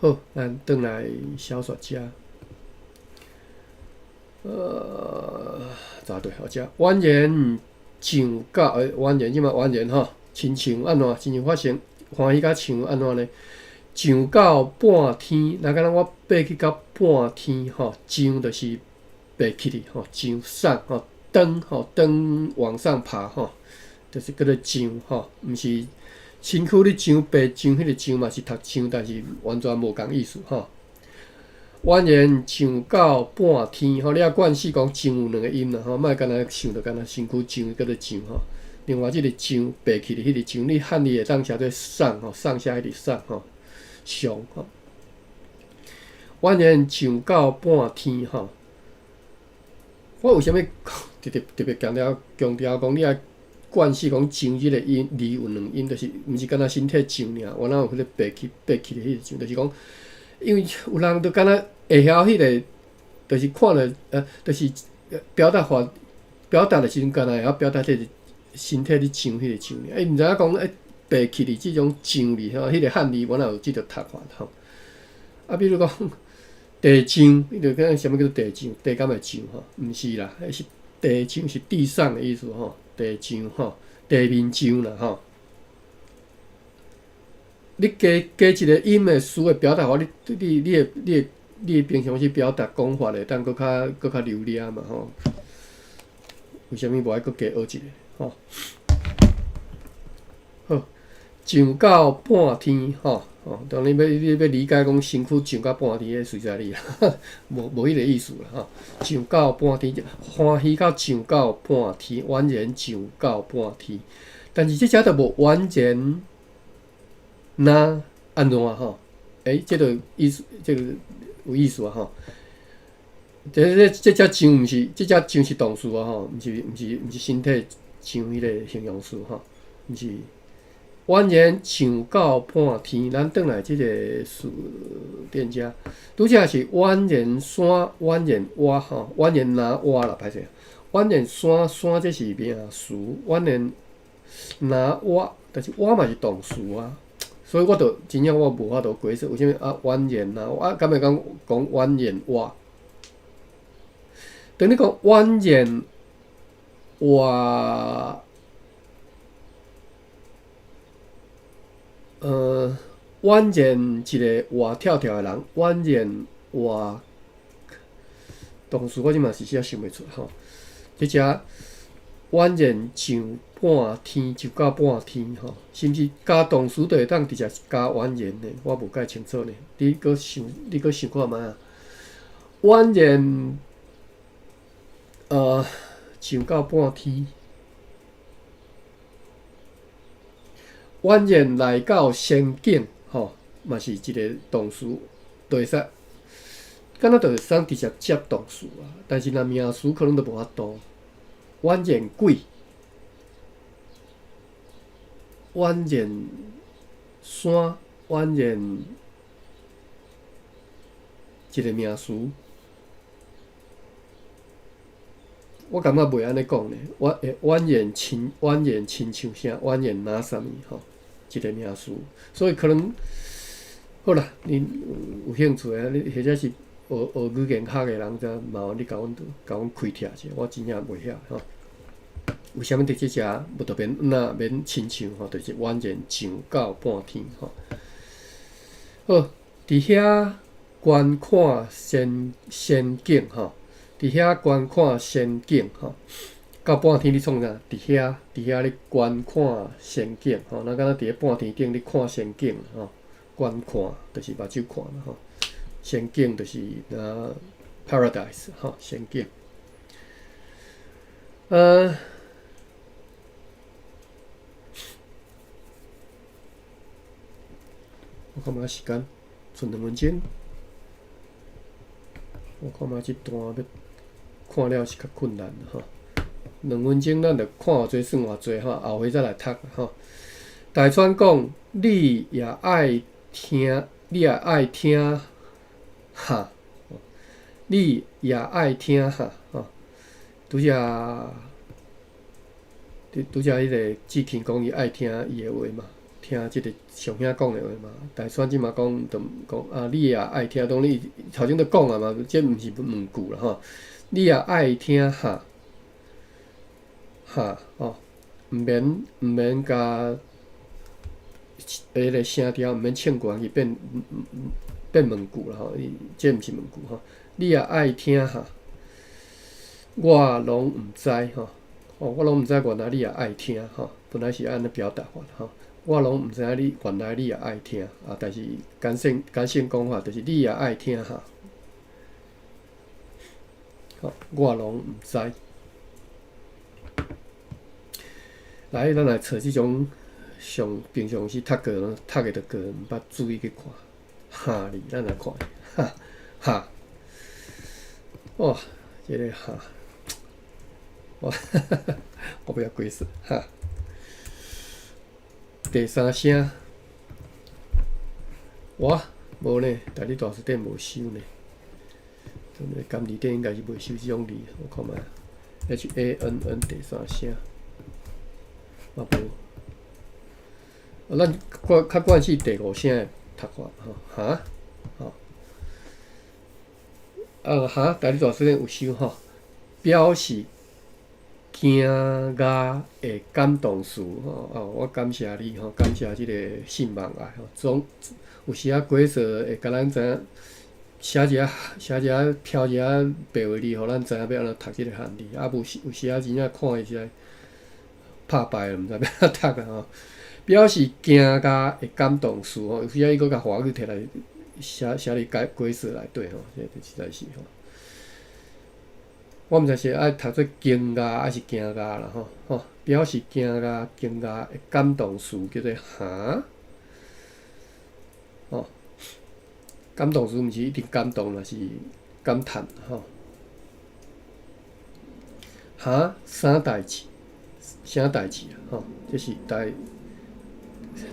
好，咱轉來小說遮。查對好遮，宛然上到，宛然這馬宛然吼，親像按怎，親像發生歡喜甲像按怎呢？上到半天，若敢若我爬去到半天吼，上就是爬起去吼，上上吼，登吼，登往上爬吼，就是叫做上吼，毋是身軀咧上爬上彼个上嘛是讀上，但是完全無仝意思吼。宛然上到半天吼，你愛慣勢講上有兩個音啦吼，莫干焦想著干焦身軀上叫做上吼。另外，這個上爬起的彼个上，你漢字會當寫做上吼，上下彼個上吼，上吼。宛然上到半天吼，我為啥物特別特別強調強調講你愛慣勢講上這個音字有兩音，就是毋是干焦身體上爾，原來有彼個爬起爬起的彼個上，就是講，因為有人就敢若會曉彼個，就是看著就是表達法表達的時陣，敢若會曉表達這個身體咧上彼個上爾，伊毋知影講爬起的這種上字吼，彼個漢字原來有這個讀法吼。啊，比如講地上，你就講啥物叫做地上？地敢會上吼？毋是啦，彼是地上是地上的意思吼，地上吼，地面上啦吼。你加加一個音的詞的表達法，你你你會你會你平常時表達講法會當閣較閣較流利嘛吼？為啥物無愛閣加學一个吼？好，上到半天吼吼，當你欲你欲理解講身軀上到半天，彼隨在你啦，無無彼个意思啦吼。上到半天，歡喜到上到半天，宛然上到半天，但是這遮就無宛然若按怎吼？這個意思，這個有意思啊吼。這這這隻上毋是，這隻上是動詞啊吼，毋是毋是毋是身體上彼个形容詞吼，毋是。宛然上到半天，咱轉來這个詞典遮，拄才是宛然山，宛然活吼，宛然若活啦，歹勢。宛然山山這是名詞，宛然若活，但是活嘛是動詞啊，所以我就真正我無法度解釋為啥物啊宛然若，啊敢會講講宛然活？當你講宛然活。宛然一个活跳跳的人，宛然活動詞，我這嘛時時想袂出吼。這只宛然上半天，上到半天吼，是毋是加動詞就會當直接加宛然呢？我無蓋清楚呢。你閣想，你閣想看覓啊？宛然，上到半天。宛然來到仙境，吼，嘛是一个動詞，就會使，敢若就會使直接接動詞啊。但是若名詞可能就無法度。宛然鬼，宛然山，宛然一个名词。我感觉袂按呢讲咧，宛会宛然亲，宛然亲像啥，宛然若啥物吼，一个名词。所以可能好啦，恁有兴趣的，你或者是学学语言学的人，则麻烦你共阮共阮开拓者，我真正袂晓吼。为啥物伫这遮无特别若免亲像吼，就是宛然上到半天吼。好，伫遐观看仙仙境吼。伫遐观看仙境吼，到半天咧创啥？伫遐，伫遐咧观看仙境吼，咱敢若伫咧半天顶咧看仙境吼，观看就是目睭看啦吼，仙境就是若 paradise 吼，仙境。我看觅时间，賰两分钟。我看觅这段欲看了是较困难吼。两分钟咱就看偌济算偌济吼，后回再来读吼。大川讲，你也爱听，你也爱听哈，你也爱听哈，吼。拄才，拄才彼个志勤讲伊爱听伊的话嘛，听这个上兄讲的话嘛。大川这马讲，就讲啊，你也爱听，当你头前都讲啊嘛，这毋是问句啦吼。你也爱听哈，哈哦，毋免共彼个声调，毋免唱悬去变变问句啦吼，伊这毋是问句吼。你也爱听哈，我拢毋知吼，哦，我拢毋知原来你也爱听吼，本来是按呢表达法吼，我拢毋知影你原来你也爱听啊，但是简性简性讲法就是你也爱听哈。吼，我拢毋知。来，咱来揣这种上平常时读过，读会著过，毋捌注意去看。哈字，咱来看，哈哈。哇，这个哈，我我欲鬼死哈。第三声，我无呢，台语大辞典无收呢。甘字典应该是袂收这种字，我看觅。HANN 第三声，嘛无。啊，咱惯较惯是第五声的读法吼，哈，吼。啊哈，台语大辞典有收吼，表示惊讶的感动词吼。啊，我感谢你吼，感谢这个信望爱吼。总有时仔解说会共咱知影。写一下，写一下，飘一下白话字，予咱知影欲按怎读这个汉字。啊，无时有时仔真正看的时拍败了，毋知欲按怎读啊吼。表示惊讶的感动词吼，有时仔伊阁共华语摕来写写伫解解说内底吼，这实在是吼。我毋知是爱读做惊讶抑是惊讶啦吼吼。表示惊讶、惊讶的感动词叫做哈，吼。感动词毋是一定感动啦，是感叹吼。哈，啥代志？啥代志啊？吼，这是大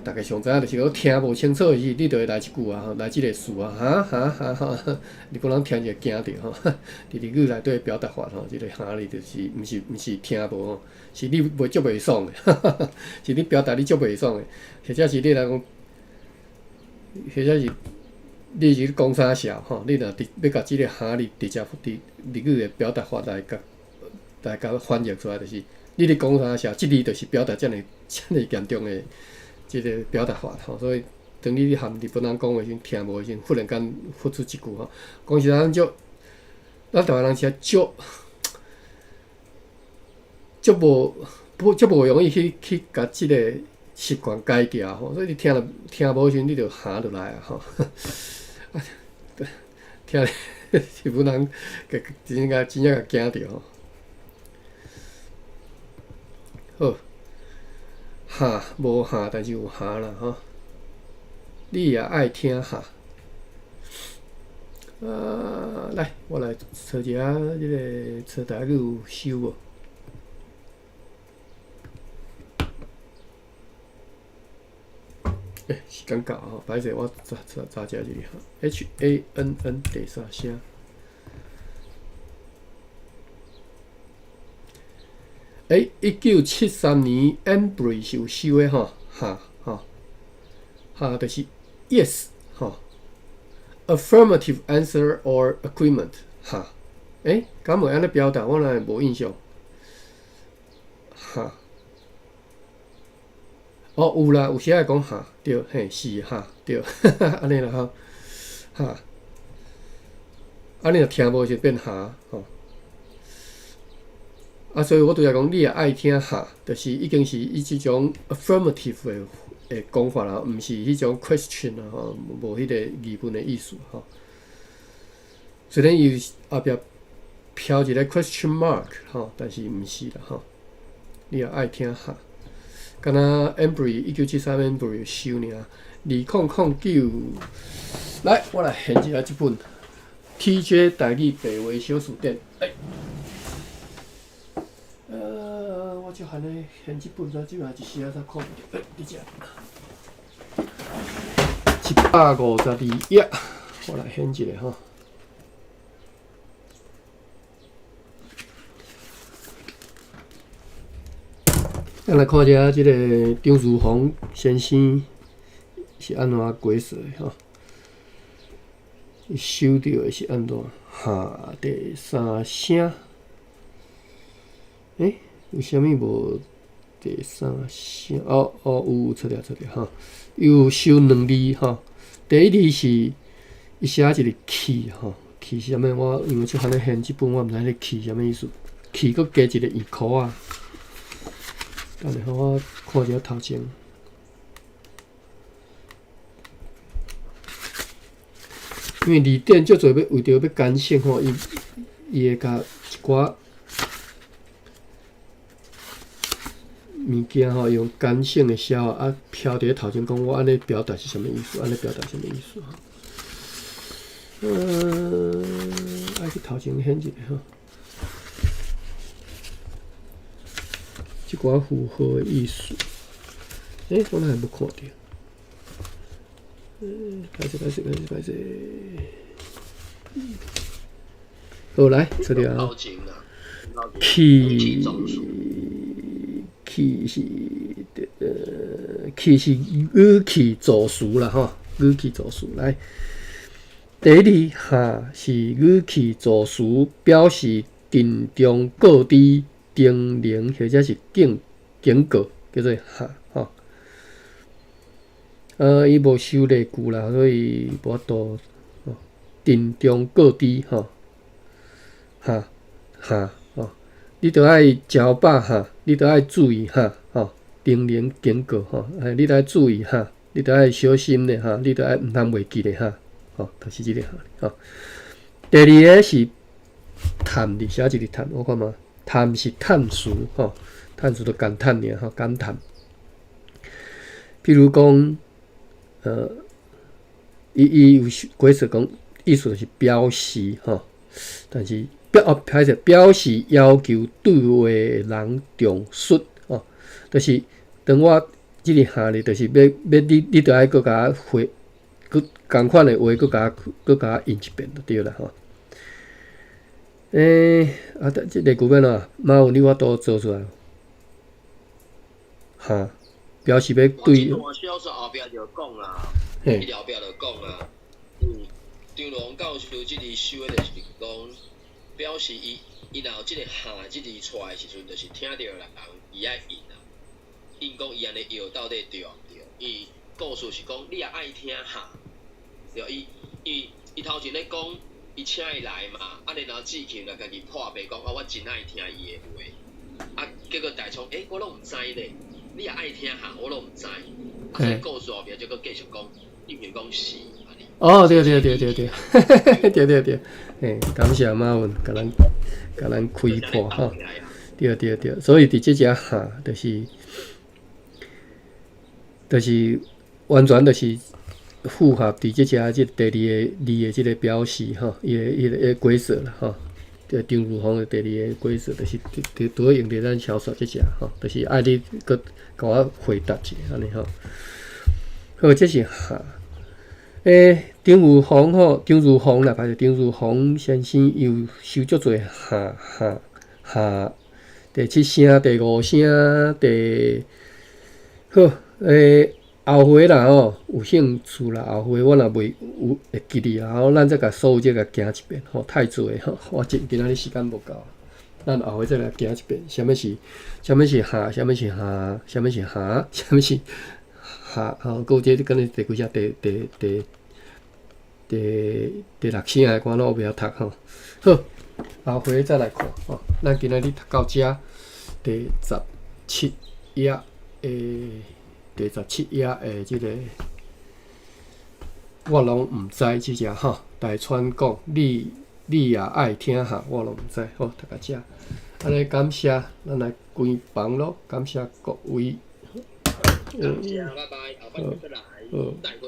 逐家上知影，就是讲听无清楚的时，你就会来一句啊，吼，来这个词啊，哈哈哈哈！日本人听就惊著吼。伫日语内底表达法吼，这个哈字就是毋是毋是听无吼，是你袂足袂爽的，是你表达你足袂爽的，或者是你来讲，或者是。你是咧讲啥潲吼？你若直欲共这个哈字直接伫日语的表达法来共来共翻译出来，就是你咧讲啥潲，这字就是表达遮尔遮尔严重的这个表达法吼。所以当你咧含日本人讲话时，听无时，忽然间发出一句吼，讲实在咱足，咱台湾人是足足无不足无容易去去共这个习惯改掉吼。所以你听了听无时，你就哈落来啊吼。啊，听日本人共真正真正共惊著吼。好，哈无哈，但是有哈啦吼。你也爱听哈？啊，来，我来揣一下这个揣台语有收无？欸，时间到吼，歹势，我查查查遮一个 HANN 第三声。欸，1973年 Embree 是有收的吼，哈吼，哈，就是 yes 吼，affirmative answer or agreement 哈，欸，敢会按呢表达？我哪会无印象？哈，哦，有啦，有时会讲哈，对，嘿，是哈，对，按呢啦吼，哈，啊，你若听无就变哈，吼。啊，所以我拄才讲，你若爱听哈，就是已经是伊這種 affirmative 的講法啦，毋是彼種 question 啊，吼，無彼個疑問的意思吼。雖然伊後壁飄一個 question mark 吼，但是毋是啦吼。你若愛聽哈，敢若 Embree 1973 Embree 收爾，2009，來，我來現一下這本 TJ 台語白話小辭典。來。我就按呢現這本，這擺一時仔才看毋著。欸，佇遮，152頁，我來現一下吼。咱來看一下這个張如鴻先生是按怎解釋的吼？伊收著的是按怎？哈，第三聲。欸，有啥物無第三聲？哦哦，有有，錯著錯著吼，有收兩字吼。第一字是伊寫一个氣吼，氣是啥物？我因為這番咧現這本，我毋知彼个氣啥物意思。氣閣加一個圓箍仔。等下我看一下頭前。因為字典足濟欲為著欲簡省吼，伊伊會共一寡物件吼，用簡省的寫啊，飄佇咧頭前講，我按呢表達是啥物意思？按呢表達啥物意思？愛去頭前顯一下吼，這寡符號的意思，欸，我哪會無看著？歹勢歹勢歹勢歹勢，好來，出著啊。氣氣是氣是語氣助詞啦吼，語氣助詞來。第一字哈是語氣助詞，表示鄭重告知、叮嚀或者是警警告，叫做哈吼。伊無收例句啦，所以無法度。鄭重告知吼，哈哈吼，你著愛食飽哈，你著愛注意哈，吼，叮嚀警告吼，哎，你著愛注意哈，你著愛小心咧哈，你著愛毋通袂記咧哈，吼，就是這個吼。第二个是嘆字，寫一个嘆，我看覓，嘆是嘆詞吼，嘆詞就感嘆爾吼，感嘆。譬如講，伊伊有解釋講，意思就是表示吼，但是表哦，歹勢表示要求對話的人重述吼，就是當我這个哈咧，就是欲欲你，你著愛閣共我回，閣仝款的話，閣共我閣共我引一遍就對啦吼。欸，啊，這例句欲按怎？馬文你有法度做出來？哈，表示欲對。我這段小說後壁就講啦，伊後壁就講啦，張龍教授這字收的就是講，表示伊伊若有這个哈這字出來的時陣，就是聽著人伊愛應啊，應講伊按呢搖到底對毋對？伊故事是講你若愛聽哈，對，伊伊伊頭前咧講，伊請伊來嘛，啊然後志勤來家己破白講啊，我真愛聽伊的話，啊結果大聰，欸，我攏毋知咧，你若愛聽哈，我攏毋知，啊所以故事後壁就閣繼續講，伊咪講是。哦，對對對對對，對對對，嘿，感謝馬文，共咱共咱開破吼，對對對，所以佇這隻哈，就是就是完全就是符合佇這隻這第二个字的這个表示吼，伊的伊个規則啦吼，對張如芳的第二个規則就是拄拄好用佇咱小說這隻吼，就是愛你閣共我回答一下按呢吼。好，這是下。欸，張如芳吼，張如芳啦，歹勢，張如芳先生又收足濟下下下，第七聲、第五聲、第好欸，後回啦吼，有興趣啦，後回我若袂有會記得啊，吼，咱再共所有這共行一遍吼，太濟吼，我今今仔日時間無夠，咱後回再來行一遍，啥物是啥物是下，啥物是下，啥物是下，啥物是下，吼，閣有這敢若第幾聲？第第第第第六聲的歌，我袂曉讀吼。好，後回再來看吼，咱今仔日讀到遮第十七頁的第十七頁的這個，我攏毋知這隻吼。大川講，你你也愛聽哈，我攏毋知。好，讀到遮，按呢感謝，咱來關房囉，感謝各位。感謝，拜拜，後擺再來，再會。